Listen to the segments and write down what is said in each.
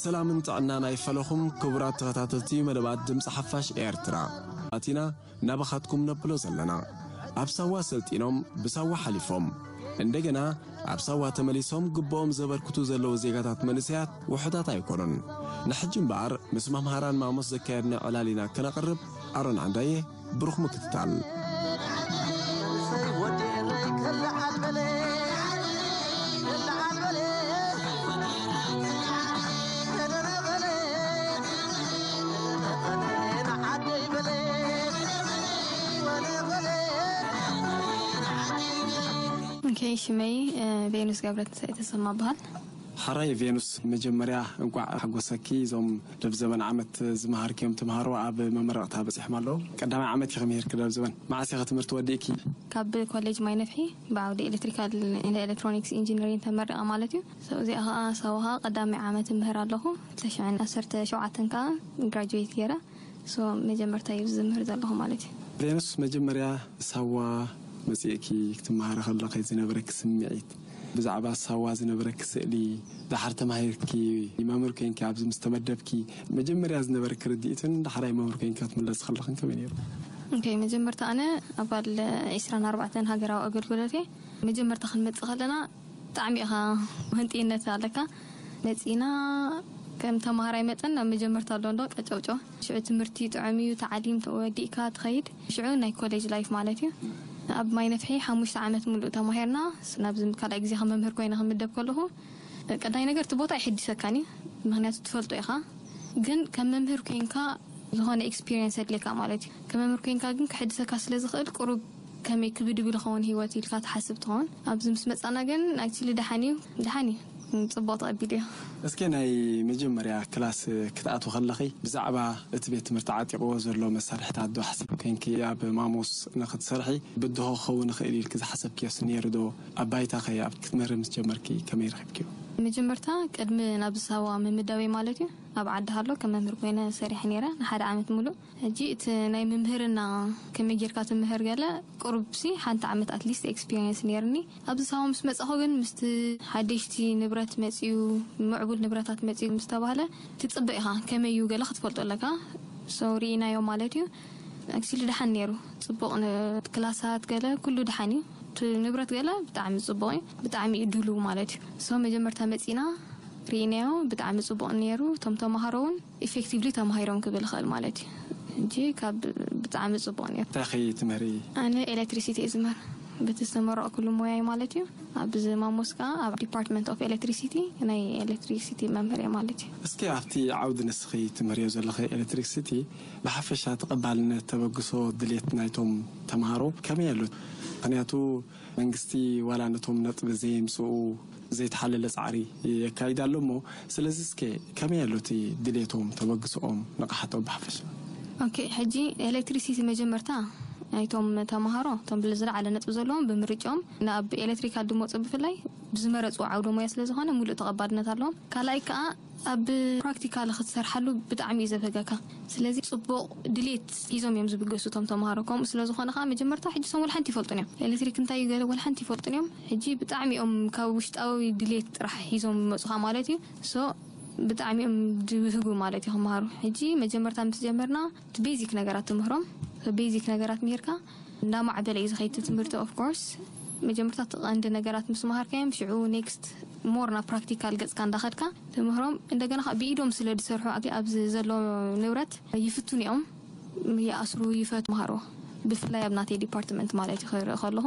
ሰላምን ጥዕናን ኣይፈለኹም ክቡራት ተኸታተልቲ መደባት ድምፂ ሓፋሽ ኤርትራ። ኣቲና ናባኻትኩም ነብሎ ዘለና፣ ኣብ ሳዋ ሰልጢኖም ብሳዋ ሓሊፎም እንደገና ኣብ ሳዋ ተመሊሶም ግብኦም ዘበርክቱ ዘለዉ ዜጋታት መንእሰያት ውሑዳት ኣይኮኑን። ንሕጂ እምበኣር ምስ መምሃራን ማሞስ ዘካየድና ዕላል ኢና ክነቕርብ። ኣሮን ዓንዳየ፣ ብሩኽ ምክትታል። ኦኬ፣ ሽመይ ቬኑስ ገብረ ተሰማ በሃል። ሓራይ ቬኑስ፣ መጀመርያ እንቋዕ ሓጎሰኪ። እዞም ደብ ዘበን ዓመት ዝመሃርክዮም ተምሃሮ ኣብ መመረቕታ በጺሖም ኣለዉ። ቀዳማይ ዓመት ኢኺ ምሂርኪ ደብ ዘበን። መዓስ ኢኺ ትምህርቲ ወዲእኪ? ካብ ኮሌጅ ማይ ነፍሒ ብዓውዲ ኤሌክትሪካል ኤሌክትሮኒክስ ኢንጂነሪንግ ተመሪቐ ማለት እዩ። እዚኣ ከዓ ሳዋ ከዓ ቀዳማይ ዓመት እምህር ኣለኹ። ክልተ ሽሕን ዓሰርተ ሸውዓተን ከዓ ግራጁዌት ገይረ። ሶ መጀመርታ እዩ ዝምህር ዘለኹ ማለት እዩ። ቬኑስ፣ መጀመርያ ሳዋ መጺእኪ ክትመሃሪ ከለኺ ዝነበረኪ ስምዒት፣ ብዛዕባ ሳዋ ዝነበረኪ ስእሊ፣ ደሓር ተማሂርኪ መምህር ኮይንኪ ኣብዚ ምስ ተመደብኪ መጀመርያ ዝነበረኪ ርድኢትን ደሓራይ መምህር ኮይንኪ ክትምለሲ ከለኽን ከመይ ነይሩ? ኦኬ፣ መጀመርታ ኣነ ኣባል ዒስራን ኣርባዕተን ሃገራዊ ኣገልግሎት እየ። መጀመርታ ክንመጽእ ከለና ብጣዕሚ ኢኻ ህንጥይነት ኣለካ። መጺእና ከም ተማሃራይ መጠን ናብ መጀመርታ ኣሎ እንዶ ቀጨውጨው ሽዑ ትምህርቲ ጥዑም እዩ፣ ተዓሊም ወዲእካ ትኸይድ። ሽዑ ናይ ኮሌጅ ላይፍ ማለት እዩ። ኣብ ማይ ነፍሒ ሓሙሽተ ዓመት ሙሉእ ተማሂርና ናብዚ ካልኣይ ግዜ ከም መምህር ኮይነ ክምደብ ከለኹ ቀዳይ ነገር እቲ ቦታ ኣይሕድሰካን እዩ፣ ምክንያቱ ትፈልጦ ኢኻ። ግን ከም መምህር ኮይንካ ዝኾነ ኤክስፒሪየንስ ኣድልየካ ማለት እዩ። ከም መምህር ኮይንካ ግን ክሕድሰካ ስለ ዝኽእል ቁሩብ ከመይ ክብድብል ኸውን ህይወት ኢልካ ትሓስብ ትኸውን። ኣብዚ ምስ መጻና ግን ኣክቹሊ ደሓን እዩ፣ ደሓን እዩ፣ ጽቡቕ ተቐቢሉ እዩ። እስኪ ናይ መጀመርያ ክላስ ክትኣትዊ ከለኺ ብዛዕባ እቲ ቤት ትምህርቲ ዓጢቕዎ ዘሎ መሳርሕታት ዶ ሓሲብ ኮይንኪ ኣብ ማሞስ ንኽትሰርሒ ብድሆ ክኸውን ይኽእል ኢልኪ ዝሓሰብክዮስ ነይሩ ዶ? ኣብ ባይታኸ ኣብ ክትምህሪ ምስ ጀመርኪ ከመይ ረኺብክዮ? መጀመርታ ቅድሚ ናብ ዝሳዋ ምምዳበይ ማለት እዩ ኣብ ዓዲ ሃሎ ከም መምህር ኮይነ ሰሪሐ ነይረ ንሓደ ዓመት ሙሉእ። ሕጂ እቲ ናይ ምምህርና ከመይ ጌርካ ትምህር ገለ ቁሩብሲ ሓንቲ ዓመት ኣትሊስት ኤክስፒሪየንስ ነይርኒ። ኣብዚ ሳዋ ምስ መጻኹ ግን ምስቲ ሓደሽቲ ንብረት መጽዩ ምዕቡል ንብረታት መጽዩ ምስ ተባህለ ትጽበ ኢኻ ከመይ እዩ ገለ ክትፈልጦ ኣለካ። ሶ ርኢናዮ ማለት እዩ። ኣክሲሊ ደሓን ነይሩ ጽቡቕ ክላሳት ገለ ኩሉ ደሓን እዩ። እቲ ንብረት ገለ ብጣዕሚ ጽቡቕ እዩ፣ ብጣዕሚ እዩ ድሉው ማለት እዩ። ሶ መጀመርታ መጺና ርኢናዮ ብጣዕሚ ጽቡቕ ነይሩ። እቶም ተማሃሮ እውን ኢፌክቲቭሊ ተማሂሮም ክብል ይኽእል ማለት እዩ። ሕጂ ካብ ብጣዕሚ ጽቡቕ ነይሩ። እንታይ ኸ ትምህሪ? ኣነ ኤሌክትሪሲቲ እየ ዝምህር በቲ ዝተመረቕኩሉ ሞያይ ማለት እዩ። ኣብዚ ማሞስ ከዓ ኣብ ዲፓርትመንት ኦፍ ኤሌክትሪሲቲ ናይ ኤሌክትሪሲቲ መምህር እየ ማለት እዩ። እስኪ ኣብቲ ዓውዲ ንስኺ ትምህርዮ ዘለኺ ኤሌክትሪክሲቲ ብሓፈሻ ተቐባልነት፣ ተበግሶ፣ ድሌት ናይቶም ተምሃሮ ከመይ ኣሎ? ምኽንያቱ መንግስቲ ዋላ ነቶም ነጥቢ ዘየምፅኡ ዘይተሓለለ ፃዕሪ የካይድ ኣሎ እሞ፣ ስለዚ እስከ ከመይ ኣሎ እቲ ድሌቶም፣ ተበግስኦም፣ ንቕሓቶም ብሓፈሻ? ኦኬ፣ ሕጂ ኤሌክትሪሲቲ መጀመርታ ናይቶም ተምሃሮ እቶም ብዝለዓለ ነጥቢ ዘለዎም ብምርጫኦም ናብ ኤሌክትሪካል ድመፁ ብፍላይ ብዝመረፅዎ ዓውደ ሞያ ስለ ዝኾነ ሙሉእ ተቐባልነት ኣለዎም። ካልኣይ ከዓ ኣብ ፕራክቲካል ክትሰርሓሉ ብጣዕሚ እዩ ዘብህገካ። ስለዚ ፅቡቕ ድሌት ሒዞም እዮም ዝብገሱ እቶም ተምሃሮ። ከምኡ ስለ ዝኾነ ከዓ መጀመርታ ሕጂ ሶም ወላ ሓንቲ ይፈልጡን እዮም። ኤሌክትሪክ እንታይ እዩ ገለ ወላ ሓንቲ ይፈልጡን እዮም። ሕጂ ብጣዕሚ እዮም ካብ ውሽጣዊ ድሌት ጥራሕ ሒዞም ይመፁኻ ማለት እዩ። ሶ ብጣዕሚ እዮም ዝብህጉ ማለት እዩ ክመሃሩ። ሕጂ መጀመርታ ምስ ጀመርና እቲ ቤዚክ ነገራት ትምህሮም። ቤዚክ ነገራት ምሂርካ እንዳማዕበለ እዩ ዝኸይድ እቲ ትምህርቲ። ኦፍ ኮርስ መጀመርታ እቲ ቀንዲ ነገራት ምስ መሃርካዮም ሽዑ ኔክስት ሞር ናብ ፕራክቲካል ገጽካ እንዳኸድካ ትምህሮም። እንደገና ከዓ ብኢዶም ስለ ዝሰርሑ ኣብ- ኣብዚ ዘሎ ንብረት ይፍትኑ እዮም፣ ይኣስሩ፣ ይፈቱ፣ መሃሮ ብፍላይ ኣብ ናተይ ዲፓርትመንት ማለት እዩ ክርኢ ከለኹ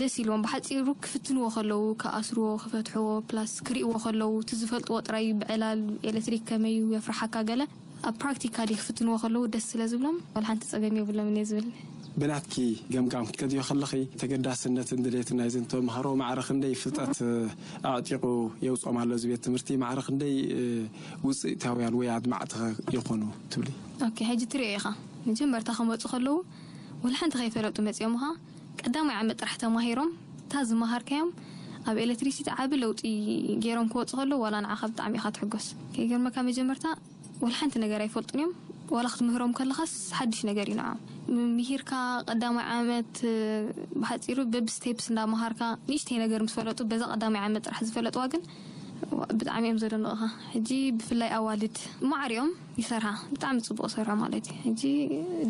ደስ ኢልዎም ብሓፂሩ ክፍትንዎ ከለዉ ክኣስርዎ ክፈትሕዎ ፕላስ ክርእዎ ከለዉ እቲ ዝፈልጥዎ ጥራይ ብዕላል ኤሌክትሪክ ከመይ እዩ የፍርሓካ ገለ ኣብ ፕራክቲካሊ ክፍትንዎ ከለዉ ደስ ስለ ዝብሎም ዋላ ሓንቲ ጸገም የብሎምን እየ ዝብል። ብናትኪ ገምጋም ክትከድዮ ከለኺ ተገዳስነትን ድሌትን ናይዘን ተምሃሮ ማዕረ ክንደይ ፍልጠት ኣዕጢቑ የውፅኦም ኣሎ እዚ ቤት ትምህርቲ ማዕረ ክንደይ ውፅኢታውያን ወይ ኣድማዕቲ ይኾኑ ትብሊ? ኦኬ፣ ሕጂ ትሪኦ ኢኻ መጀመርታ ክመፁ ከለዉ ወላ ሓንቲ ከይፈለጡ መፂኦም ኻ ቀዳማይ ዓመት ጥራሕ ተማሂሮም እታ ዝመሃርካዮም ኣብ ኤሌክትሪሲቲ ዓቢ ለውጢ ገይሮም ክወፁ ከለዉ ዋላ ንዓኻ ብጣዕሚ ኢኻ ትሕጎስ። ከይገርመካ መጀመርታ ወላ ሓንቲ ነገር ኣይፈልጡን እዮም። ዋላ ክትምህሮም ከለኻስ ሓድሽ ነገር እዩ ንዓም። ምሂርካ ቀዳማይ ዓመት ብሓፂሩ በብ ስቴፕስ እንዳመሃርካ ንእሽተይ ነገር ምስ ፈለጡ በዛ ቀዳማይ ዓመት ጥራሕ ዝፈለጥዋ ግን ብጣዕሚ እዮም ዘደንቑኻ። ሕጂ ብፍላይ ኣዋልድ ማዕሪኦም ይሰርሓ፣ ብጣዕሚ ጽቡቕ ሰርሖ ማለት እዩ። ሕጂ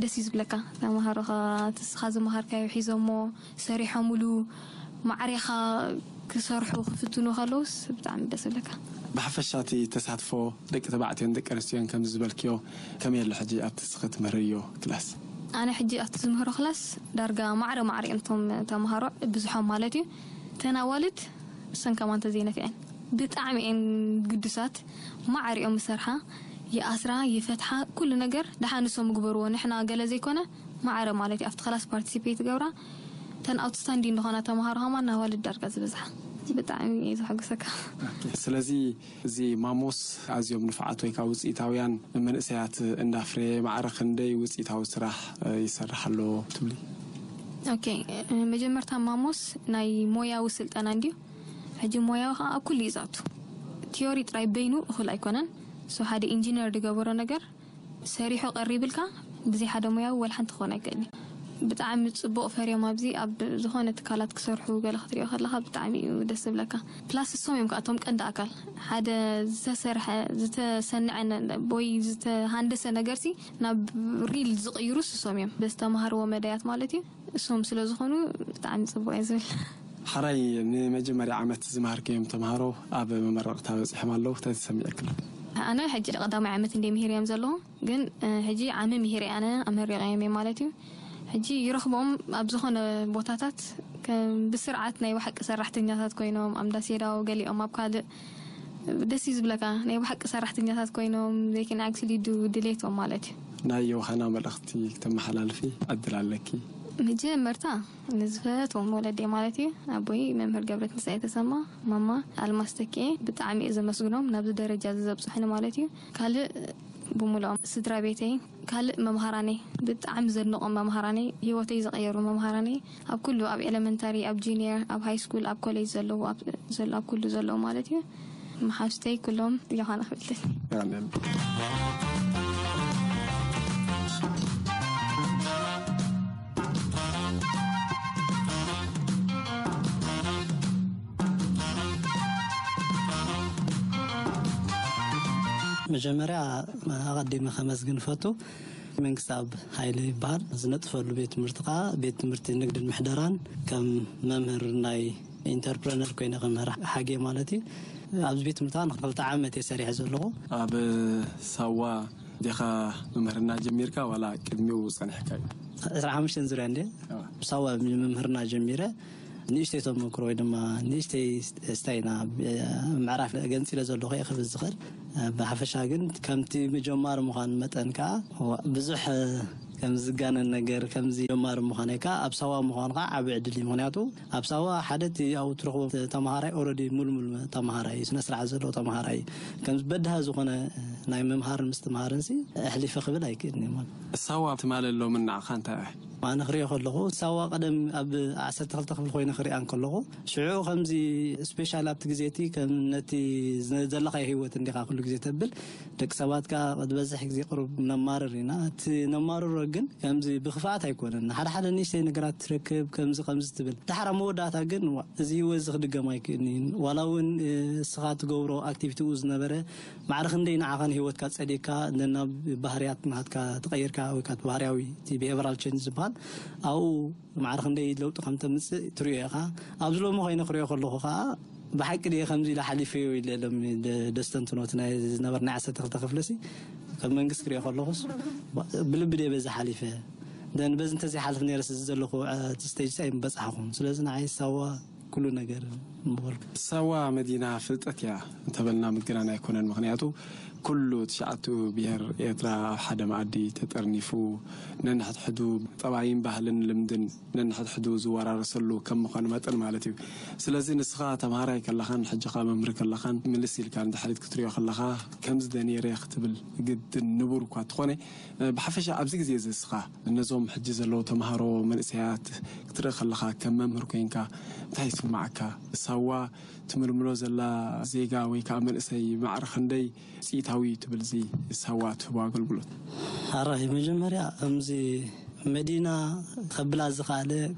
ደስ እዩ ዝብለካ። ተማሃሮኻ፣ ትስኻ ዝመሃርካዮ ሒዞሞ፣ ሰሪሖምሉ፣ ማዕሬኻ ክሰርሑ ክፍትኑ ከለውስ ብጣዕሚ ደስ ዝብለካ። ብሓፈሻ እቲ ተሳትፎ ደቂ ተባዕትዮን ደቂ ኣንስትዮን ከምዚ ዝበልክዮ ከመይ ኣሎ ሕጂ ኣብቲ እስኺ ትምህርዮ ክላስ? ኣነ ሕጂ ኣብቲ ዝምህሮ ክላስ ዳርጋ ማዕረ ማዕረ እዮም እቶም ተምሃሮ ብዙሖም ማለት እዩ። እተን ኣዋልድ እሰን ከማን ተዘይነፊዐን ብጣዕሚ እየን ግዱሳት። ማዕረ እዮም ዝሰርሓ፣ ይኣስራ፣ ይፈትሓ፣ ኩሉ ነገር ደሓን ንሶም ምግበርዎ፣ ንሕና ገለ ዘይኮነ ማዕረ ማለት እዩ። ኣብቲ ክላስ ፓርቲሲፔት ይገብራ። እተን ኣውትስታንዲንግ ዝኾና ተምሃሮ ከማን ኣዋልድ ዳርጋ ዝበዝሓ። ብጣዕሚ እየ ዘሐጉሰካ። ስለዚ እዚ ማሞስ ኣዝዮም ንፉዓት ወይ ከዓ ውፅኢታውያን መንእሰያት እንዳፍረየ ማዕረ ክንደይ ውፅኢታዊ ስራሕ ይሰርሕ ኣሎ ትብሊ? ኦኬ፣ መጀመርታ ማሞስ ናይ ሞያዊ ስልጠና እንድዩ። ሕጂ ሞያዊ ከዓ ኣብ ኩሉ እዩ ዝኣቱ። ቲዮሪ ጥራይ በይኑ እኹል ኣይኮነን። ሶ ሓደ ኢንጂነር ዝገበሮ ነገር ሰሪሑ ቀሪብልካ ብዘይ ሓደ ሞያዊ ወላ ሓንቲ ክኾን ኣይክእልን እዩ። ብጣዕሚ ጽቡቕ ፈርዮም ኣብዚ ኣብ ዝኾነ ትካላት ክሰርሑ ገለ ክትሪኦ ከለኻ ብጣዕሚ እዩ ደስ ዝብለካ። ፕላስ እሶም እዮም ከኣቶም ቀንዲ ኣካል ሓደ ዝተሰርሐ ዝተሰንዐ ነ- ወይ ዝተሃንደሰ ነገርሲ ናብ ሪል ዝቕይሩ እሶም እዮም በዝተማሃርዎ መዳያት ማለት እዩ። እሶም ስለ ዝኾኑ ብጣዕሚ ጽቡቕ እየ ዝብል። ሓራይ ንመጀመርያ ዓመት ዝመሃርክዮም ተምሃሮ ኣብ መመረቕታ በፂሖም ኣለዉ እንታይ ተሰሚዐክሎ? ኣነ ሕጂ ቀዳማይ ዓመት እንደ ምሂር እዮም ዘለዉ ግን ሕጂ ዓሚ ምሂር ኣነ ኣመሪቐ እዮም ማለት እዩ። ሕጂ ይረኽቦም ኣብ ዝኾነ ቦታታት ከም ብስርዓት ናይ ብሓቂ ሰራሕተኛታት ኮይኖም ኣምዳሴዳው ገሊኦም ኣብ ካልእ ደስ እዩ ዝብለካ ናይ ብሓቂ ሰራሕተኛታት ኮይኖም they can actually do ድሌቶም ማለት እዩ። ናይ ዮሃና መልእኽቲ ክተመሓላልፊ ዕድል ኣለኪ። መጀመርታ ንዝፈትዎም ወለደይ ማለት እዩ ኣቦይ መምህር ገብረ ትንሳኤ ተሰማ ማማ ኣልማስ ተኪኤ ብጣዕሚ እየ ዘመስግኖም ናብዚ ደረጃ እዚ ዘብፅሑኒ ማለት እዩ። ካልእ ብምልኦም ስድራ ቤተይ ካልእ መምሃራነይ ብጣዕሚ ዘድንቖም መምሃራነይ ህይወተይ ዝቐየሩ መምሃራነይ ኣብ ኩሉ ኣብ ኤለመንታሪ ኣብ ጁኒየር ኣብ ሃይ ስኩል ኣብ ኮሌጅ ዘለዉ ኣብ ኩሉ ዘለዉ ማለት እዩ። መሓዙተይ ኩሎም ዮሃና ክብል ደሊ። መጀመርያ ኣቐዲመ ከመስግን ፈቱ መንግስቲ ኣብ ሃይለ ይበሃል። ዝነጥፈሉ ቤት ትምህርቲ ከዓ ቤት ትምህርቲ ንግድን ምሕደራን ከም መምህር ናይ ኢንተርፕረነር ኮይነ ክምህር ሓጌ ማለት እዩ። ኣብዚ ቤት ትምህርቲ ከዓ ንክልተ ዓመት እየ ሰሪሐ ዘለኹ። ኣብ ሳዋ ዲኻ መምህርና ጀሚርካ ዋላ ቅድሚኡ ጸኒሕካ እዩ? ዕስራ ሓሙሽተ ዙርያ እንደ ሳዋ መምህርና ጀሚረ ንእሽተይ ተመክሮ ወይ ድማ ንእሽተይ ስታይና ምዕራፍ ገንፂለ ዘለኹ እየ ክብል ዝኽእል። ብሓፈሻ ግን ከምቲ ጀማሪ ምዃን መጠን ከዓ ብዙሕ ከም ዝጋነን ነገር ከምዚ ጀማሪ ምዃነይ ከዓ ኣብ ሳዋ ምዃኑ ከዓ ዓቢ ዕድል እዩ። ምክንያቱ ኣብ ሳዋ ሓደ እቲ ኣብኡ ትረኽቦ ተምሃራይ ኦረዲ ሙልሙል ተምሃራይ እዩ፣ ስነ ስርዓት ዘለዎ ተምሃራይ እዩ። ከምዚ በድሃ ዝኾነ ናይ ምምሃርን ምስትምሃርን ሲ ኣሕሊፈ ክብል ኣይክእልን እየ ማለት። ሳዋ ትማል ሎምን ንዓኻ እንታይ ኣይ? ኣነ ክሪኦ ከለኹ ሳዋ ቀደም ኣብ ዓሰርተ ክልተ ክፍሊ ኮይነ ክሪኣ እንከለኹ ሽዑ ከምዚ ስፔሻል ኣብቲ ግዜ እቲ ከም ነቲ ዘለኻዮ ህይወት እንዲኻ ኩሉ ግዜ ተብል ደቂ ሰባት ከኣ ዝበዝሕ ግዜ ቅሩብ ነማርር ኢና። እቲ ነማርሮ ግን ከምዚ ብክፍኣት ኣይኮነን። ሓደ ሓደ ንእሽተይ ነገራት ትረክብ ከምዚ ከምዚ ትብል። ድሓር ኣብ መወዳእታ ግን ዋ፣ እዚ ህይወት እዚ ክድገም ኣይክእልን እዩ። ዋላ እውን እስኻ ትገብሮ ኣክቲቪቲ ኡ ዝነበረ ማዕረ ክንደይ ንዓኻ ንህይወትካ ጸሊእካ ነናብ ባህርያት ናትካ ተቐይርካ ወይ ከዓ ባህርያዊ እቲ ቢሄቨራል ቼንጅ ዝበሃል ኣብኡ ማዕረ ክንደይ ለውጢ ከም ተምጽእ ትሪኦ ኢኻ። ኣብዚ ሎሚ ኮይነ ክሪኦ ከለኹ ከዓ ብሓቂ ድየ ከምዚ ኢለ ሓሊፈዮ ኢለ ሎም ደስተንትኖ እቲ ናይ ዝነበርና ዓሰርተ ክልተ ክፍሊ ሲ ከም መንግስቲ ክሪኦ ከለኹስ ብልቢ ድየ በዚ ሓሊፈ ደን በዚ እንተዘይሓልፍ ነይረስ እዚ ዘለኹ እቲ ስቴጅ ሲ ኣይምበጻሕኹን። ስለዚ ንዓይ ሳዋ ኩሉ ነገር ምበልኩ። ሳዋ መዲና ፍልጠት እያ እንተበልና ምግናን ኣይኮነን። ምክንያቱ ኩሉ ትሽዓቱ ብሄር ኤርትራ ኣብ ሓደ መኣዲ ተጠርኒፉ ነንሕድሕዱ ጠባይን ባህልን ልምድን ነንሕድሕዱ ዝወራረሰሉ ከም ምዃኑ መጠን ማለት እዩ። ስለዚ ንስኻ ተምሃራይ ከለኻን ሕጂ ኸኣ መምህር ከለኻን ምልስ ኢልካ ንድሕሪት ክትሪኦ ከለኻ ከምዚ ዶ ነይረ ክትብል ግድን ንቡር እኳ እንተኾነ ብሓፈሻ ኣብዚ ግዜ እዚ እስኻ ነዞም ሕጂ ዘለዉ ተምሃሮ መንእሰያት ክትርኢ ከለኻ ከም መምህር ኮይንካ እንታይ ይስምዓካ? ሳዋ ትምልምሎ ዘላ ዜጋ ወይ ከዓ መንእሰይ ማዕረ ክንደይ ውፅኢታዊ እዩ ትብል እዚ ሳዋ ትህቦ ኣገልግሎት? ኣራይ መጀመርያ ከምዚ መዲና ከብላ ዝኸኣለ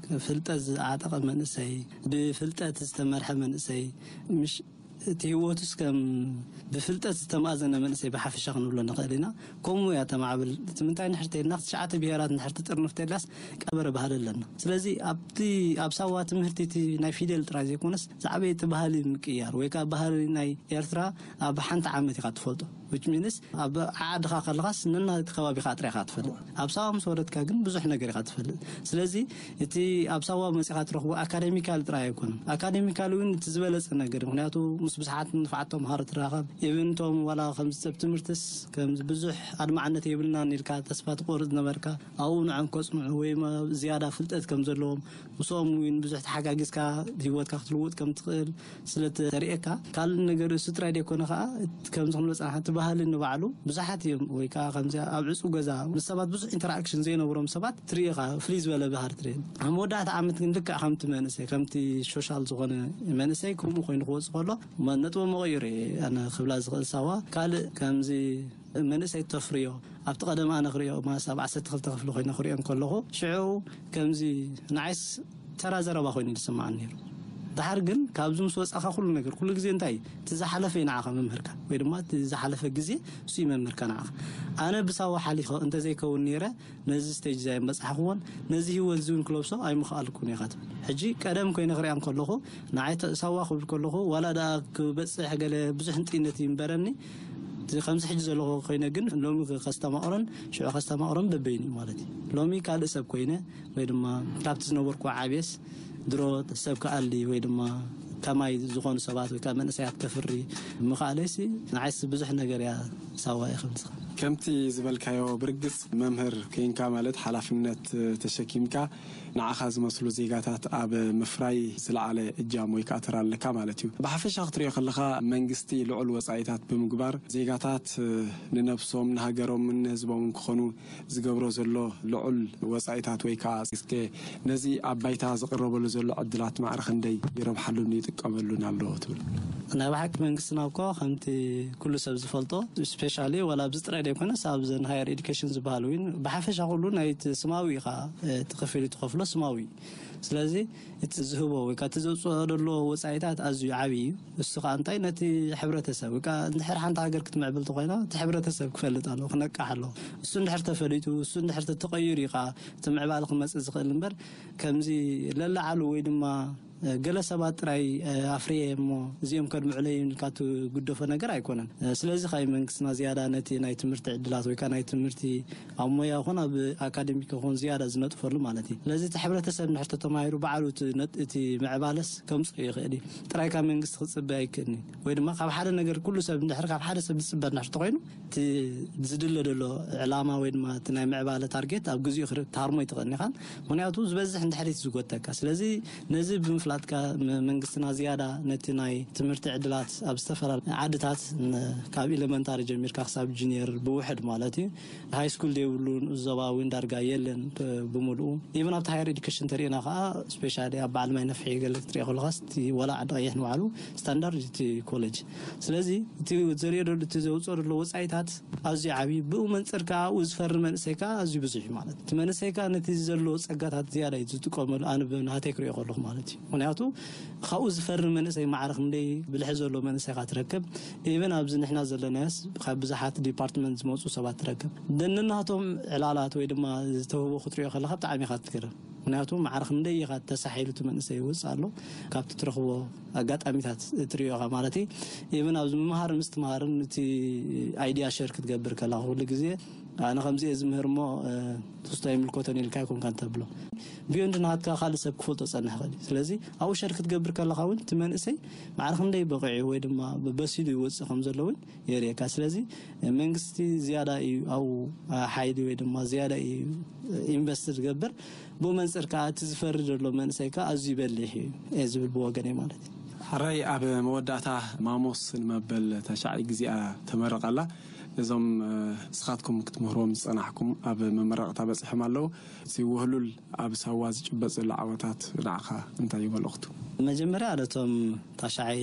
ፍልጠት ዝዓጠቐ መንእሰይ ብፍልጠት ዝተመርሐ መንእሰይ ምሽ እቲ ህይወቱስ ከም ብፍልጠት ዝተማእዘነ መንእሰይ ብሓፈሻ ክንብሎ ንኽእል ኢና። ከምኡ እያ ተማዕብል። እቲ ምንታይ ንሕር ተይልና ትሽዓተ ብሄራት ንሕር ትጥርንፍ ተላስ ቀበረ ባህሊ ኣለና። ስለዚ ኣብቲ ኣብ ሳዋ ትምህርቲ እቲ ናይ ፊደል ጥራይ ዘይኮነስ ዝዓበየ እቲ ባህሊ ምቅያር ወይ ከዓ ባህሊ ናይ ኤርትራ ኣብ ሓንቲ ዓመት ኢኻ ትፈልጦ። Which means ኣብ ዓድኻ ከለኻስ ነናይ ከባቢኻ ጥራይ ኢኻ ትፈልጥ። ኣብ ሳዋ ምስ ወረድካ ግን ብዙሕ ነገር ኢኻ ትፈልጥ። ስለዚ እቲ ኣብ ሳዋ መጺኻ ትረኽቦ ኣካደሚካል ጥራይ ኣይኮነን። ኣካደሚካል እውን እቲ ዝበለጸ ነገር፣ ምኽንያቱ ምስ ብዙሓት ንፋዓት ተምሃሮ ትራኸብ። ኢብን እቶም ዋላ ከምዚ ሰብ ትምህርትስ ከምዚ ብዙሕ ኣድማዕነት የብልናን ኢልካ ተስፋ ትቆርጽ ነበርካ፣ ኣብኡ ንዖም ከጽንዑ ወይ ማ-፣ ዝያዳ ፍልጠት ከም ዘለዎም፣ ምስኦም እውን ብዙሕ ተሓጋጊዝካ ህይወትካ ክትልውጥ ከም ትኽእል ስለ ተርእየካ፣ ካልእ ነገር እሱ ጥራይ ደይኮነ ከኣ፣ ከምዚ ክንብል ጸናሕና፣ እቲ ባህሊ ንባዕሉ ብዙሓት እዮም፣ ወይ ከኣ ከምዚ ኣብ ዕጹው ገዛ ምስ ሰባት ብዙሕ ኢንተራክሽን ዘይነብሮም ሰባት ትርኢ ኢኻ፣ ፍልይ ዝበለ ባህሪ ትርኢ። ኣብ መወዳእታ ዓመት ግን ልክዕ ከምቲ መንእሰይ፣ ከምቲ ሶሻል ዝኾነ መንእሰይ ከምኡ ኮይኑ ክወጽእ ከሎ፣ መ-፣ ነጥቦ መቐይሩ እየ ኣነ ክብላ ዝኽእል። ሳዋ ካልእ ከምዚ መንእሰይ ተፍርዮ፣ ኣብቲ ቀደም ኣነ ክርእዮ፣ ማስ ኣብ ዓሰርተ ክልተ ክፍሊ ኮይነ ክርእዮ እንከለኹ፣ ሽዑ ከምዚ ንዓይስ ተራ ዘረባ ኮይኑ እዩ ዝስምዓኒ ነይሩ። ድሓር ግን ካብዚ ምስ ወጻኻ ኩሉ ነገር፣ ኩሉ ግዜ እንታይ እዩ? እቲ ዝሓለፈ እዩ ንዓኻ መምህርካ፣ ወይ ድማ እቲ ዝሓለፈ ግዜ እሱ እዩ መምህርካ ንዓኻ። ኣነ ብሳዋ ሓሊኸ እንተዘይከውን ነይረ፣ ነዚ ስቴጅ እዚ ኣይምበጻሕክዎን፣ ነዚ ህይወት እዚ እውን ክለብሶ ኣይምኽኣልኩን እየ ኢኻ ትብል። ሕጂ ቀደም ኮይነ ክሪኣ እንከለኹ፣ ንዓይ ተ-፣ ሳዋ ክብል ከለኹ፣ ዋላ ደኣ ክበጽሕ ገለ ብዙሕ ህንጥይነት እዩ እምበረኒ፣ እቲ ከምዚ ሕጂ ዘለኹ ኮይነ ግን ሎሚ ከስተማቕሮን ሽዑ ከስተማቕሮን በበይኑ እዩ ማለት እዩ። ሎሚ ካልእ ሰብ ኮይነ ወይ ድማ ካብቲ ዝነበርኩ ዓብየስ ድሮ ሰብ ክኣሊ ወይ ድማ ከማይ ዝኾኑ ሰባት ወይ ከዓ መንእሰያት ከፍሪ ምኽኣለይሲ ንዓይስ ብዙሕ ነገር እያ ሳዋ እየ ክብል ዝኽእል። ከምቲ ዝበልካዮ ብርግጽ መምህር ኮይንካ ማለት ሓላፍነት ተሸኪምካ ንዓኻ ዝመስሉ ዜጋታት ኣብ ምፍራይ ዝለዓለ እጃም ወይ ከዓ ተራ ኣለካ ማለት እዩ። ብሓፈሻ ክትሪኦ ከለኻ መንግስቲ ልዑል ወጻኢታት ብምግባር ዜጋታት ንነብሶም ንሃገሮምን ንህዝቦምን ክኾኑ ዝገብሮ ዘሎ ልዑል ወጻኢታት ወይ ከዓ እስከ ነዚ ኣብ ባይታ ዝቕረበሉ ዘሎ ዕድላት ማዕረ ክንደይ ይረብሓሉን ይጥቀመሉን ኣሎ ትብል? ናይ ብሓቂ መንግስትና እኮ ከምቲ ኩሉ ሰብ ዝፈልጦ ስፔሻሊ ዋላ ኣብዚ ጥራይ ዘይኮነስ ኣብዘን ሃየር ኤዱኬሽን ዝበሃሉ እውን ብሓፈሻ ኩሉ ናይቲ ስማዊ ኢኻ እቲ ክፍሊት ትኸፍሎ ስማዊ እዩ። ስለዚ እቲ ዝህቦ ወይ ከዓ እቲ ዘውፅኦ ዘሎ ወፃኢታት ኣዝዩ ዓብዪ እዩ። እሱ ከዓ እንታይ ነቲ ሕብረተሰብ ወይ ከዓ እንድሕር ሓንቲ ሃገር ክትምዕብል ተኮይና እቲ ሕብረተሰብ ክፈልጥ ኣለዎ፣ ክነቃሕ ኣለዎ። እሱ እንድሕር ተፈሊጡ እሱ እንድሕር ተተቐይሩ እዩ ከዓ እቲ ምዕባለ ክመፅእ ዝኽእል እምበር ከምዚ ለላዓሉ ወይ ድማ ገለ ሰባት ጥራይ ኣፍርየ እሞ እዚኦም ከድምዑለይ ኢልካ ትግደፎ ነገር ኣይኮነን። ስለዚ ከዓ መንግስትና ዝያዳ ነቲ ናይ ትምህርቲ ዕድላት ወይ ከዓ ናይ ትምህርቲ ኣብ ሞያ ይኹን ኣብ ኣካደሚክ ይኹን ዝያዳ ዝነጥፈሉ ማለት እዩ። ስለዚ እቲ ሕብረተሰብ እንድሕር ተተማሂሩ ባዕሉ እቲ ነት-፣ እቲ ምዕባለስ ከምፅኦ ይኽእል እዩ። ጥራይ ካብ መንግስቲ ክፅበ ኣይክእልን እዩ። ወይ ድማ ካብ ሓደ ነገር ኩሉ ሰብ እንድሕር ካብ ሓደ ሰብ ዝፅበ እንድሕር ተኮይኑ እቲ ዝድለ ዘሎ ዕላማ ወይ ድማ እቲ ናይ ምዕባለ ታርጌት ኣብ ግዜኡ ክር-፣ ክትሃርሞ ኣይትኽእልን ኢኻን። ምክንያቱ ዝበዝሕ እንድሕሪት ዝጎተካ። ስለዚ ነዚ ብምፍላጥካ መ-፣ መንግስትና ዝያዳ ነቲ ናይ ትምህርቲ ዕድላት ኣብ ዝተፈላለዩ ዓድታት ን-፣ ካብ ኤሌመንታሪ ጀሚርካ ክሳብ ጁኒየር ብውሕድ ማለት እዩ። ሃይ ስኩል ዘይብሉ ንኡስ ዞባ እውን ዳርጋ የለን ብ-፣ ብምልኡ። ኢቨን ኣብቲ ሃየር ኤዱኬሽን ተሪእና ከዓ ስፔሻሊ ኣብ በዓል ማይ ነፍሒ ገለ ክትሪኦ ከለኻስ እቲ ወላ ዓዲ ቀይሕ ንባዕሉ ስታንዳርድ እቲ ኮሌጅ። ስለዚ እቲ ዘሪኦ ዘሎ፣ እቲ ዘውፅኦ ዘሎ ወፃኢታት ኣዝዩ ዓብዪ፣ ብኡ መንፅር ከዓ ኣብኡ ዝፈሪ መንእሰይ ከዓ ኣዝዩ ብዙሕ እዩ ማለት። እቲ መንእሰይ ከዓ ነቲ ዘሎ ፀጋታት ዝያዳ እዩ ዝጥቀመሉ፣ ኣነ ብናተይ ክሪኦ ከለኹ ማለት እዩ። ምክንያቱ ካብኡ ዝፈሪ መንእሰይ ማዕረ ክንደይ ብልሒ ዘሎ መንእሰይ ኢኻ ትረክብ። ኢቨን ኣብዚ ንሕና ዘለናዮስ ካብ ብዙሓት ዲፓርትመንት ዝመፁ ሰባት ትረክብ። ነናቶም ዕላላት ወይ ድማ ዝተውህቦ ክትሪኦ ከለኻ ብጣዕሚ ኢኻ ትገረም። ምክንያቱ ማዕረ ክንደይ ኢኻ ተሳሒሉ እቲ መንእሰይ ይወፅእ ኣሎ፣ ካብቲ ትረኽቦ ኣጋጣሚታት ትሪኦ ኢኻ ማለት እዩ። ኢቨን ኣብዚ ምምሃር ምስትምሃርን እቲ ኣይድያ ሸር ክትገብር ከለኻ ኩሉ ግዜ ኣነ ከምዚ እየ ዝምህር እሞ፣ እ፣ ትስቶ ኣይምልከቶን ኢልካ ኣይኮንካን ተብሎ። ቢዮንድ ናትካ ካልእ ሰብ ክፈልጦ ጸንሕ ይኽእል እዩ። ስለዚ ኣብኡ ሸር ክትገብር ከለኻ እውን እቲ መንእሰይ ማዕረ ክንደይ በቒዑ ወይ ድማ በሲሉ ይወጽእ ከም ዘሎ እውን የርእየካ። ስለዚ መንግስቲ ዝያዳ እዩ ኣብኡ፣ እ፣ ሓይሊ ወይ ድማ ዝያዳ እዩ ኢንቨስት ዝገብር። ብኡ መንጽር ከኣ እቲ ዝፈሪ ዘሎ መንእሰይ ከኣ ኣዝዩ ይበልሕ እዩ እየ ዝብል ብወገነይ ማለት እዩ። ሕራይ ኣብ መወዳእታ ማሞስ ንመበል ተሻዒ ግዜኣ ተመረቐላ። እዞም፣ እ፣ ንስኻትኩም ክትምህርዎም ዝጸናሕኩም ኣብ መመረቕታ በጺሖም ኣለዉ። እዚ ውህሉል ኣብ ሳዋ ዝጭበጥ ዘሎ ዓወታት ንዓኻ እንታይ እዩ መልእኽቱ? መጀመርያ ነቶም ታሽዓይ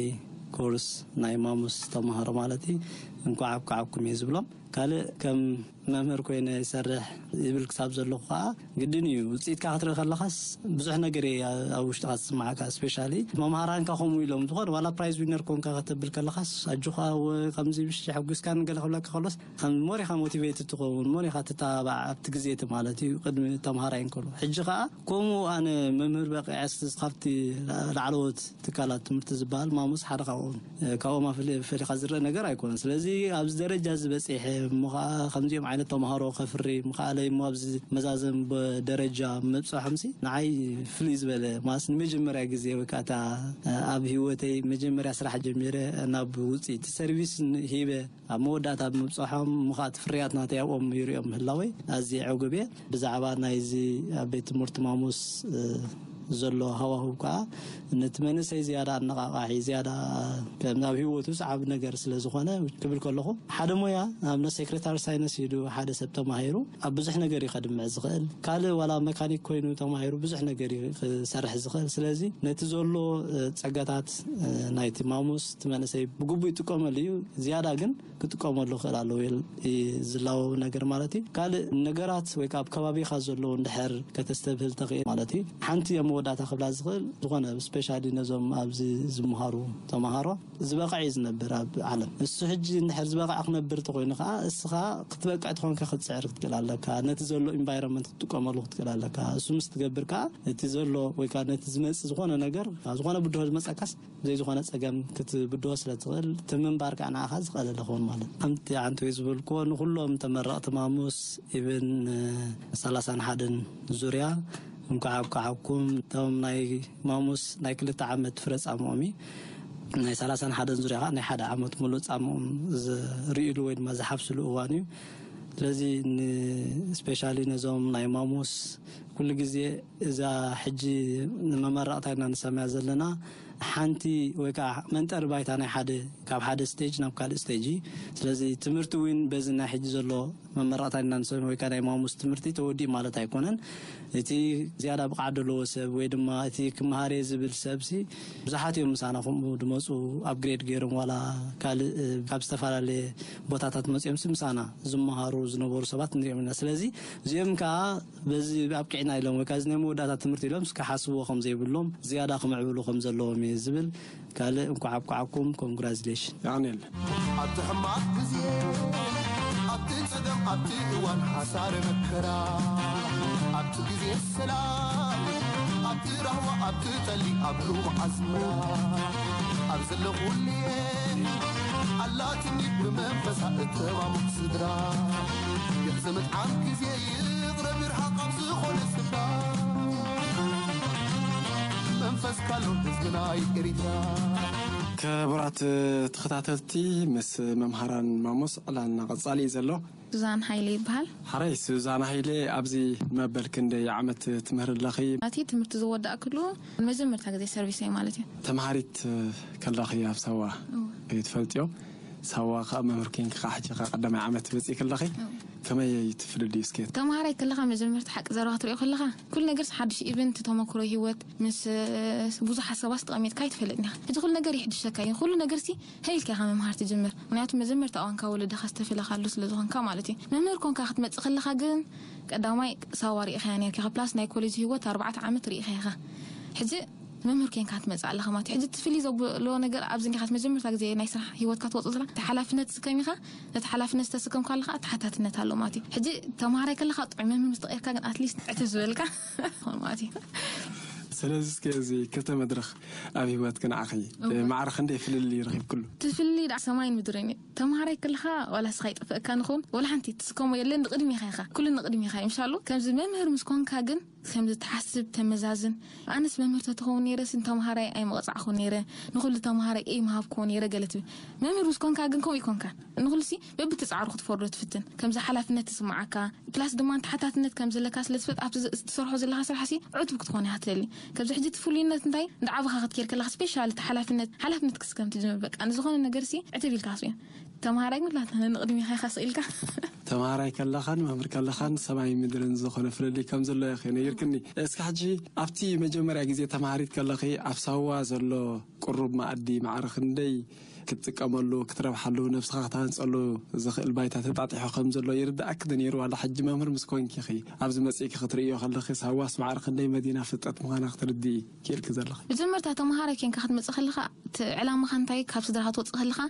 ኮርስ ናይ ማሙስ ተምሃሮ ማለት እዩ፣ እንኳዕ ኣብቃዓኩም እየ ዝብሎም። ካልእ ከም መምህር ኮይነ ይሰርሕ ይብል ክሳብ ዘለኹ ከዓ ግድን እዩ። ውፅኢትካ ክትርኢ ከለኻስ ብዙሕ ነገር እየ ኣብ ውሽጥካ ዝስማዓካ። ስፔሻሊ መምሃራንካ ከምኡ ኢሎም ዝኾነ ዋላ ፕራይዝ ዊነር ኮንካ ከተብል ከለኻስ ኣጆኻ ወ-፣ ከምዚ ብሽ ሕጉስካ ንገለ ክብለካ ከሎስ ከም ሞር ኢኻ ሞቲቬትድ ትኸውን፣ ሞር ኢኻ ትተባባዕ ኣብቲ ግዜ እቲ ማለት እዩ ቅድሚ ተምሃራይ እንከሎ። ሕጂ ከዓ ከምኡ ኣነ መምህር በቂዐስ ካብቲ ላዕለዎት ትካላት ትምህርቲ ዝበሃል ማሙስ ሓደ ካብኦም ካብኦም ኣፈሊ-፣ ፈሊኻ ዝረአ ነገር ኣይኮነን። ስለዚ ኣብዚ ደረጃ እዚ በፂሐ እሞ ከዓ ከምዚኦም ዓይነት ተምሃሮ ከፍሪ ምኽኣለይ እሞ ኣብዚ መዛዘም ደረጃ ምብፅሖምሲ ንዓይ ፍልይ ዝበለ ማለት ንመጀመርያ ግዜ ወይ ከዓ እታ ኣብ ህይወተይ መጀመርያ ስራሕ ጀሚረ ናብ ውፅኢት ሰርቪስ ሂበ ኣብ መወዳእታ ብምብፅሖም ምዃት ፍርያት ናተይ ኣብኦም ይሪኦም ምህላወይ ኣዝየ ዕጉብ እየ። ብዛዕባ ናይዚ ኣብ ቤት ትምህርቲ ማሙስ ዘሎ ሃዋህው ከዓ ነቲ መንእሰይ ዝያዳ ኣነቓቓሒ ዝያዳ ከም ናብ ህይወቱ ሰዓብ ነገር ስለ ዝኾነ ክብል ከለኹ ሓደ ሞያ ኣብነት ሴክሬታሪ ሳይንስ ኢሉ ሓደ ሰብ ተማሂሩ ኣብ ብዙሕ ነገር እዩ ከድምዕ ዝኽእል። ካልእ ዋላ መካኒክ ኮይኑ ተማሂሩ ብዙሕ ነገር እዩ ክሰርሕ ዝኽእል። ስለዚ ነቲ ዘሎ ጸጋታት ናይቲ ማሙስ እቲ መንእሰይ ብግቡእ ይጥቀመሉ እዩ። ዝያዳ ግን ክጥቀመሉ ክእል ኣለዎ ዝላወ ነገር ማለት እዩ። ካልእ ነገራት ወይ ከዓ ኣብ ከባቢኻ ዘለዉ እንድሕር ከተስተብህል ተኽእል ማለት እዩ። ሓንቲ ኣብ መወዳእታ ክብላ ዝኽእል ዝኾነ ስፔሻሊ ነዞም ኣብዚ ዝምሃሩ ተምሃሮ ዝበቕዕ እዩ ዝነብር ኣብ ዓለም። እሱ ሕጂ እንድሕር ዝበቕዕ ክነብር እንተኮይኑ ከዓ እስኻ ክትበቅዕ ተኾንካ ክትፅዕር ክትክእል ኣለካ። ነቲ ዘሎ ኢንቫይሮንመንት ክትጥቀመሉ ክትክእል ኣለካ። እሱ ምስ ትገብር ከዓ እቲ ዘሎ ወይ ከዓ ነቲ ዝመፅእ ዝኾነ ነገር ዝኾነ ብድሆ ዝመፀካስ ብዘይ ዝኾነ ጸገም ክትብድሆ ስለ ትኽእል እቲ ምንባር ከዓ ንዓኻ ዝቐለለ ክኸውን ማለት ሓንቲ ሓንቲ ወይ ዝበልክዎ ንኩሎም ተመረቕቲ ማሙስ ኢብን ሰላሳን ሓደን ዙርያ እንኳዕ ኣብቃዓኩም። እቶም ናይ ማሙስ ናይ ክልተ ዓመት ፍረ ጻምኦም እዩ። ናይ ሰላሳን ሓደን ዙርያ ከዓ ናይ ሓደ ዓመት ሙሉእ ጻምኦም ዝርእሉ ወይ ድማ ዝሓፍስሉ እዋን እዩ። ስለዚ ንስፔሻሊ ነዞም ናይ ማሙስ ኩሉ ግዜ እዛ ሕጂ ንመመረቕታ ኢና ንሰምያ ዘለና ሓንቲ ወይ ከዓ መንጠሪ ባይታ ናይ ሓደ ካብ ሓደ ስቴጅ ናብ ካልእ ስቴጅ እዩ። ስለዚ ትምህርቲ እውን በዚ ናይ ሕጂ ዘሎ መመረቕታ ኢና ንሰምያ ወይ ከዓ ናይ ማሙስ ትምህርቲ ተወዲእ ማለት ኣይኮነን። እቲ ዝያዳ ብቕዓት ዘለዎ ሰብ ወይ ድማ እቲ ክመሃር እየ ዝብል ሰብሲ ብዙሓት እዮም ምሳና ከምኡ ድመፁ ኣፕግሬድ ገይሮም ዋላ ካልእ ካብ ዝተፈላለየ ቦታታት መፂኦምሲ ምሳና ዝመሃሩ ዝነበሩ ሰባት ንሪኦም ኢና። ስለዚ እዚኦም ከዓ በዚ ኣብቂዕና ኢሎም ወይ ከዓ እዚ ናይ መወዳእታ ትምህርቲ ኢሎም እስከ ሓስብዎ ከም ዘይብሎም ዝያዳ ክምዕብሉ ከም ዘለዎም እየ ዝብል። ካልእ እንኳዕ ኣብቃዓኩም። ኮንግራጁሌሽን። ያኔል ኣብቲ ሕማቕ ግዜ ኣብቲ ጸገም ኣብቲ እዋን ሓሳረ መከራ ኣብቲ ግዜ ሰላም ኣብቲ ራህዋ ኣብቲ ጠሊ ኣብ ሩም ኣዝመራ ኣብ ዘለኹልየ ኣላትኒ ብመንፈሳ እተማሙት ስድራ ይሕዘ ምጥዓም ግዜ ይቕረብ ይርሓቕ ኣብ ዝኾነ ስፍራ መንፈስ ካሎ ህዝብና ኤሪትራ። ክቡራት ተኸታተልቲ ምስ መምሃራን ማሞስ ዕላልና ቀጻሊ እዩ ዘሎ። ሱዛን ሃይለ ይበሃል። ሓራይ ሱዛን ሃይለ ኣብዚ መበል ክንደይ ዓመት ትምህሪ ኣለኺ? ኣቲ ትምህርቲ ዝወዳእክሉ መጀመርታ ግዜ ሰርቪስ እየ ማለት እዩ። ተምሃሪት ከለኺ ኣብ ሳዋ ትፈልጥዮ? ሳዋ ከዓ መምህር ኮይንኪ ከዓ ሕጂ ከዓ ቀዳማይ ዓመት ትበፅኢ ከለኺ ከመይ ትፍልልዩ እስከ? ተምሃራይ ከለኻ መጀመርታ ሓቂ ዘረባ ክትሪኦ ከለኻ ኩሉ ነገር ሓድሽ ኢቨንት ተመክሮ ህይወት ምስ ብዙሓት ሰባት ተቐሚጥካ ኣይትፈልጥን ኢኻ። ሕጂ ኩሉ ነገር ይሕድሸካ እዩ። ኩሉ ነገር ሲ ሀይልካ ኢኻ ምምሃር ትጅምር። ምክንያቱ መጀመርታ እዋንካ ወለድኻ ዝተፈለኻሉ ስለ ዝኾንካ ማለት እዩ። መምህር ኮንካ ክትመጽእ ከለኻ ግን ቀዳማይ ሳዋ ርኢኻያ ነርካ ኢኻ፣ ፕላስ ናይ ኮሌጅ ህይወት ኣርባዕተ ዓመት ርኢኻ ኢኻ። ሕጂ መምህር ኮንካ ትመጽእ ኣለኻ ማለት እዩ። ሕጂ እቲ ፍልይ ዘብሎ ነገር ኣብዚ እንዲኻ መጀመርታ ግዜ ናይ ስራሕ ህይወትካ ትወጽእ ዘላ፣ እቲ ሓላፍነት ዝከም ኢኻ፣ ነቲ ሓላፍነት ዝተስከምካ ኣለኻ፣ ተሓታትነት ኣሎ ማለት እዩ። ሕጂ ተምሃራይ ከለኻ ጥዑይ መምህር ምስ ተቐይርካ ግን ኣትሊስት ዕትብ ዝበልካ ይኾን ማለት እዩ። ስለዚ እስከ እዚ ክልተ መድረኽ ኣብ ህይወትኪ ንዓኺ እወ። ማዕረ ክንደይ ፍልልይ ረኺብክሉ? እቲ ፍልልይ ደኣ ሰማይን ምድርን እዩ። ተምሃራይ ከለኻ ዋላ እስኻ ይጠፍእካ ንኸውን፣ ዋላ ሓንቲ ትስከሞ የለን፣ ንቕድሚኻ ኢኻ። ኩሉ ንቕድሚኻ እዩ። ምሻሉ ከምዚ መምህር ምስ ኮንካ ግን ከምዚ ትሓስብ፣ ተመዛዝን። ኣነስ መምህር ተትኸውን ነይረስ ንተምሃራይ ኣይምቐጻዕኹ ነይረ፣ ንኹሉ ተምሃራይ ኤ ምሃብክዎ ነይረ ገለ ትብል። መምህር ምስ ኮንካ ግን ከምኡ ይኮንካ። ንኹሉሲ በብትጻዕሩ ክትፈርዶ ትፍትን። ከምዚ ሓላፍነት ትስምዓካ፣ ፕላስ ድማ ተሓታትነት ከም ዘለካ ስለ ትፈልጥ፣ ኣብቲ ዝ-፣ ትሰርሖ ዘለኻ ስራሕሲ ዕቱብ ክትኾን ኢኻ ትደሊ። ከምዚ ሕጂ እቲ ፍሉይነት እንታይ? ንዓኻ ክትኬድ ከለኻ ስፔሻሊ እቲ ሓላፍነት፣ ሓላፍነት ክስከም ትጅምር። በቃ ንዝኾነ ነገርሲ ዕትብ ኢልካ ክትሪኦ። ተምሃራይ ግን ላታ ንቕድሚኻ ኢኻ ስቕ ኢልካ። ተምሃራይ ከለኻን መምህር ከለኻን ሰማይ ምድርን ዝኾነ ፍልልይ ከም ዘሎ ኢኺ ነጊርክኒ። እስኪ ሕጂ ኣብቲ መጀመርያ ግዜ ተምሃሪት ከለኺ ኣብ ሳዋ ዘሎ ቁሩብ መኣዲ ማዕረ ክንደይ ክትጥቀመሉ፣ ክትረብሓሉ፣ ነብስኻ ክትሃንጸሉ ዝኽእል ባይታ ተጣጢሑ ከም ዘሎ ይርድኣኪ ዶ ነይሩ? ዋላ ሕጂ መምህር ምስ ኮንኪ ኢኺ፣ ኣብዚ መጺእኪ ክትርእዮ ከለኺ፣ ሃዋስ ማዕረ ክንደይ መዲና ፍልጠት ምዃና ክትርድኢ ክኢልኪ ዘለኺ? መጀመርታ ተምሃራይ ኬንካ ክትመጽእ ከለኻ፣ እቲ ዕላማኻ እንታይ? ካብ ስድራኻ ትወጽእ ከለኻ፣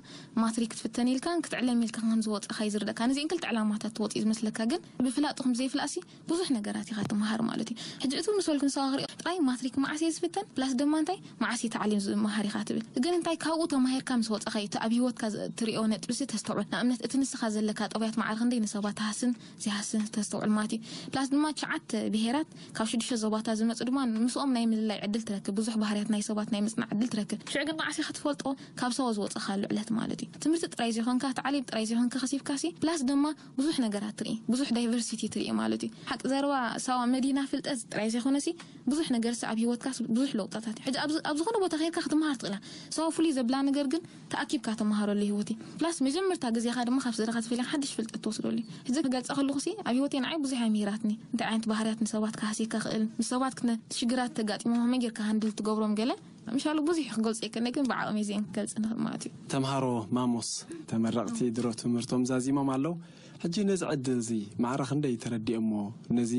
ማትሪክ ክትፍተን ኢልካን ክትዕለም ኢልካ ከም ዝወጽእኻ እዩ ዝርደካ። ነዚአን ክልተ ዕላማታት ትወጽእ እዩ ዝመስለካ፣ ግን ብፍላጥኹም ዘይፍላእሲ ብዙሕ ነገራት ኢኻ ትመሃር ማለት እዩ። ሕጂ እቱ ምስ በልኩ ንስኻ ክሪኦ ጥራይ ማትሪክ መዓስ እየ ዝፍተን፣ ፕላስ ድማ እንታይ መዓስ እየ ታዕሊም ዝመሃር ኢኻ ትብል። ግን እንታይ ካብኡ ተማሂርካ ምስ ወጻኻ እዩ እቲ ኣብ ህይወትካ ዝ-፣ ትሪኦ ነጥብሲ ተስተውዕል። ንኣብነት እቲ ንስኻ ዘለካ ጠባያት ማዕረ ክንደይ ንሰባት ትሃስን ዘይሃስን ተስተውዕል ማለት እዩ። ፕላስ ድማ ትሽዓተ ብሄራት ካብ ሽዱሽተ ዞባታት ዝመጹ ድማ ምስኦም ናይ ምልላይ ዕድል ትረክብ። ብዙሕ ባህርያት ናይ ሰባት ናይ ምጽናዕ ዕድል ትረክብ። ሽዑ ግን መዓስ ኢኻ ትፈልጦ? ካብ ሰቦ ዝወጻኻሉ ዕለት ማለት እዩ። ትምህርቲ ጥራይ ዘይኮንካ፣ ታዕሊም ጥራይ ዘይኮንካ ከሲብካሲ፣ ፕላስ ድማ ብዙሕ ነገራት ትርኢ፣ ብዙሕ ዳይቨርሲቲ ትርኢ ማለት እዩ። ሓቂ ዘረባ ሳዋ መዲና ፍልጠት ጥራይ ዘይኮነሲ፣ ብዙሕ ነገርሲ ኣብ ህይወትካስ ብዙሕ ለውጣታት እዩ። ሕጂ ኣብ ዝ-፣ ኣብ ዝኾነ ቦታ ከይድካ ክትመሃር ትኽእላ። ሳዋ ፍሉይ ዘብላ ነገር ግን ተኣኪብካ ተመሃረሉ ህይወት እዩ። ፕላስ መጀመርታ ግዜኻ ድማ ካብ ስድራኻ ተፈልያ ሓድሽ ፍልጠት ትወስደሉ እዩ። ሕጂ ክገልጸ ከለኹሲ ኣብ ህይወተይ ንዓይ ብዙሕ እያ ምሂራትኒ። እንታይ ዓይነት ባህርያት ንሰባት ክሃስየካ ክእል፣ ምስ ሰባት ክነ-፣ ሽግራት ተጋጢሞም ከመይ ጌርካ ሃንድል ትገብሮም ገለ ምሻሉ ብዙሕ ክገልጾ ይከነ፣ ግን ብዓቕመይ እዚአን ክገልጽ ንኽእል ማለት እዩ። ተምሃሮ ማሞስ ተመረቕቲ ድሮ ትምህርቶም ዛዚሞም ኣለዉ። ሕጂ ነዚ ዕድል እዚ ማዕረ ክንደይ ተረዲኦሞ? ነዚ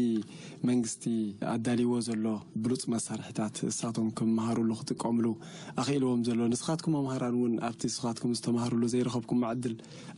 መንግስቲ ኣዳልይዎ ዘሎ ብሉጽ መሳርሒታት እሳቶም ክመሃሩሉ ክጥቀምሉ ኣኽኢልዎም ዘሎ፣ ንስኻትኩም መምሃራን እውን ኣብቲ ንስኻትኩም ዝተማሃሩሉ ዘይረኸብኩሞ ዕድል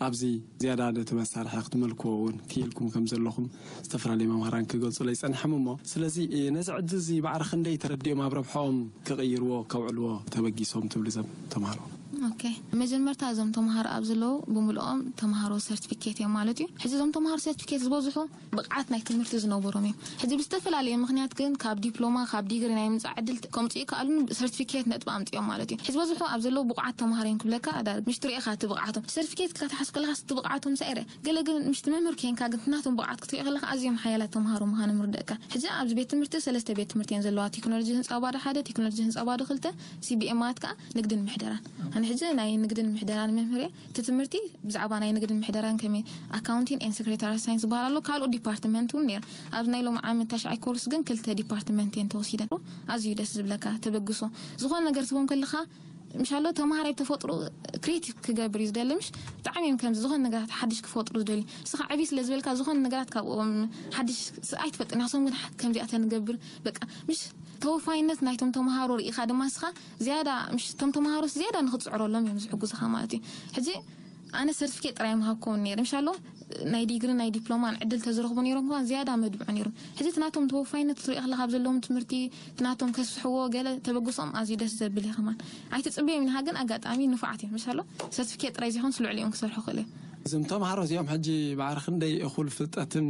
ኣብዚ ዝያዳ ነቲ መሳርሒ ክትመልክዎ እውን ክኢልኩም ከም ዘለኹም ዝተፈላለዩ መምሃራን ክገልጹለይ ጸኒሖም እሞ፣ ስለዚ፣ እ፣ ነዚ ዕድል እዚ ማዕረ ክንደይ ተረዲኦም ኣብ ረብሓኦም ክቕይርዎ፣ ከውዕልዎ ተበጊሶም ትብሉ እዞም ተምሃሮ? ኦኬ። መጀመርታ እዞም ተምሃሮ ኣብ ዘለዉ ብምልኦም ተምሃሮ ሰርቲፊኬት እዮም ማለት እዩ። ሕጂ እዞም ተምሃሮ ሰርቲፊኬት ዝበዝሑ ብቕዓት ናይ ትምህርቲ ዝነበሮም እዮም። ሕጂ ብዝተፈላለየ ምኽንያት ግን ካብ ዲፕሎማ፣ ካብ ዲግሪ ናይ ምምጻእ ዕድል ት-፣ ከምጽኡ ይከኣሉን ሰርቲፊኬት ነጥቢ ኣምጺኦም ማለት እዩ። ሕጂ ዝበዝሑ ኣብ ዘለዉ ብቑዓት ተምሃሮ እዮም ክብለካ ዳርግ። ምሽ ትርእኻ እቲ ብቕዓቶም። ሰርቲፊኬት ክትሓስብ ከለኻስ እቲ ብቕዓቶም ሳይረ። ገለ ግን ምሽ እቲ መምህር ኬንካ ግን ናቶም ብቕዓት ክትሪኦ ከለኻ ኣዝዮም ሓያላት ተምሃሮ ምዃኖም ይርደእካ። ሕጂ ኣብዚ ቤት ትምህርቲ ሰለስተ ቤት ትምህርቲ እየን ዘለዋ። ቴክኖሎጂ ህንጻ ባዶ ሓደ፣ ቴክኖሎጂ ህንጻ ባዶ ክልተ፣ ሲ ቢ ኤም ማለት ከኣ ንግድን ምሕደራን። ኣነ ሕጂ ናይ ንግድን ምሕደራን መምህር እየ። እቲ ትምህርቲ ብዛዕባ ናይ ንግድን ምሕደራን ከመይ ኣካውንቲንግ ኤንድ ሴክሬታሪ ሳይንስ ዝበሃል ኣሎ። ካልኦት ዲፓርትመንት እውን ነይሩ። ኣብዚ ናይ ሎሚ ዓመት ታሽዓይ ኮርስ ግን ክልተ ዲፓርትመንት እየን ተወሲደን። ኣዝዩ ደስ ዝብለካ ተበግሶ። ዝኾነ ነገር ትቦም ከለኻ ምሻሎ ተምሃራይ ብተፈጥሮ ክሬቲቭ ክገብር እዩ ዝደሊ። ምሽ ብጣዕሚ እዮም ከምዚ ዝኾነ ነገራት ሓድሽ ክፈጥሩ ዝደልዩ። ንስኻ ዕብይ ስለ ዝበልካ ዝኾነ ነገራት ካብኦም ሓድሽ ስ-፣ ኣይትፈልጥን። ንሶም ግን ሓ-፣ ከምዚኣ ተንገብር በቃ ምሽ ተወፋይነት ናይቶም ተምሃሮ ርኢኻ ድማ ንስኻ ዝያዳ ምሽ እቶም ተምሃሮስ ዝያዳ ንኽትጽዕረሎም እዮም ዝሕግዙኻ ማለት እዩ። ሕጂ ኣነ ሰርቲፊኬት ጥራይ ምሃብኩም ነይረ። ምሻሎ ናይ ዲግሪ ናይ ዲፕሎማን ዕድል ተዝረኽቡ ነይሮም ከማን ዝያዳ መድብዑ ነይሮም። ሕጂ እቲ ናቶም ተወፋይነት ክትሪኦ ከለኻ ኣብ ዘለዎም ትምህርቲ እቲ ናቶም ከስፍሕዎ ገለ ተበግሶም ኣዝዩ ደስ ዘብል እዩ ከማን። ኣይትጽበዮም ኢኻ ግን ኣጋጣሚ ንፉዓት እዮም። ምሻሎ ሰርቲፊኬት ጥራይ ዘይኮንስ ልዕሊኦም ክሰርሑ ክእሉ እዮም። እዞም ተምሃሮ እዚኦም ሕጂ ማዕረ ክንደይ እኹል ፍልጠትን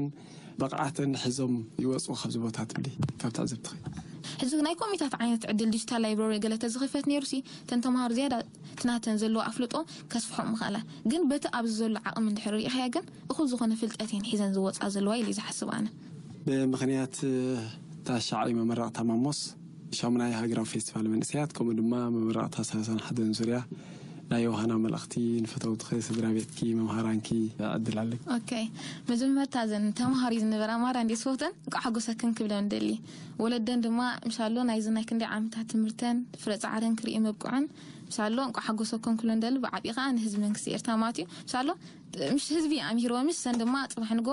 ብቕዓትን ሒዞም ይወጽኡ ካብዚ ቦታ ትብሊ ካብ ትዕዝብትኺ? ሕጂ ናይ ኮሚታት ዓይነት ዕድል ዲጂታል ላይብረሪ ገለ ተዝኽፈት ነይሩሲ እተን ተምሃሮ ዝያዳ እቲ ናተን ዘለዎ ኣፍልጦ ከስፍሖ ምኽኣላ። ግን በቲ ኣብዚ ዘሎ ዓቕሚ እንድሕር ርኢኻያ ግን እኹል ዝኾነ ፍልጠት እየን ሒዘን ዝወጻ ዘለዋ ኢለ ዝሓስብ ኣነ። ብምኽንያት ታሽዓይ መመረቕታ ማሞስ ሻሙናይ ሃገራዊ ፌስቲቫል መንእሰያት ከምኡ ድማ መመረቕታ ሰላሳን ሓደን ዙርያ ናይ ዮሃና መልእኽቲ ንፈተውትኺ ስድራ ቤትኪ መምሃራንኪ ዕድል ኣለኪ። ኦኬ፣ መጀመርታ እዘን ተምሃሪ ዝነበራ ማራ እንዴ ስፎተን እንቋዕ ሓጎሰክን ክብለን ደሊ። ወለደን ድማ ምሻሎ ናይዚ ናይ ክንደይ ዓመታት ትምህርተን ፍረ ጻዕረን ክርኢ መብቅዖን ምሻሎ እንቋዕ ሓጎሰኩም ክብለን ደሊ። ብዓቢ ኸኣ ንህዝቢ መንግስቲ ኤርትራ ማለት እዩ። ምሻሎ ምሽ ህዝቢ ኣምሂርዎ ምሽ ሰን ድማ ጽባሕ ንጎ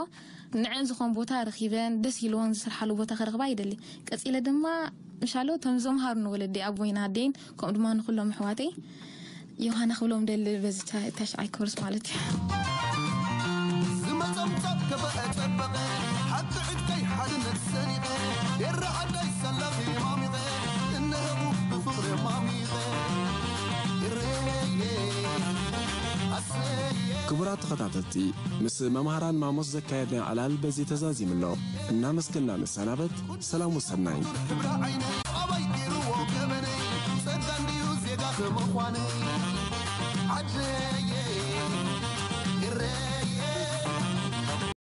ንዕን ዝኾን ቦታ ረኺበን ደስ ኢልዎን ዝስርሓሉ ቦታ ክረኽባ ይደሊ። ቀጺለ ድማ ምሻሎ እቶም ዘምሃሩኒ ወለደይ ኣቦይን ኣደይን ከምኡ ድማ ንኹሎም ኣሕዋተይ ዮሃና ክብሎም ደሊ በዚ ታ-፣ ታሽዓይ ኮርስ ማለት እዩ። ዝመጸምጸም ከበቐ ጸበቐ ሓቂ ዕድቀይ ሓድነት ሰኒቐ ኤረ ዓዳይ ሰላኺ ማሚቐ እነሀቡ ብፍቕሪ ማሚቐ ይረየ ኣሰየ ክቡራት ተኸታተልቲ፣ ምስ መምሃራን ማሞስ ዘካየድናዮ ዕላል በዚ ተዛዚሙ ኣሎ። እናመስገና ንሰናበት። ሰላም ወሰናይ። ክብራ ዓይነ ኣባይ ገይርዎ ገበነይ ጸጋ እንድዩ ዜጋ ክምዃነይ ዓደይ